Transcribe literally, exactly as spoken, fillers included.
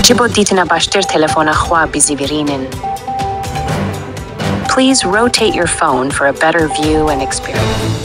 Ji bo dîtina baştir telefona xwe bizîvirînin. Please rotate your phone for a better view and experience.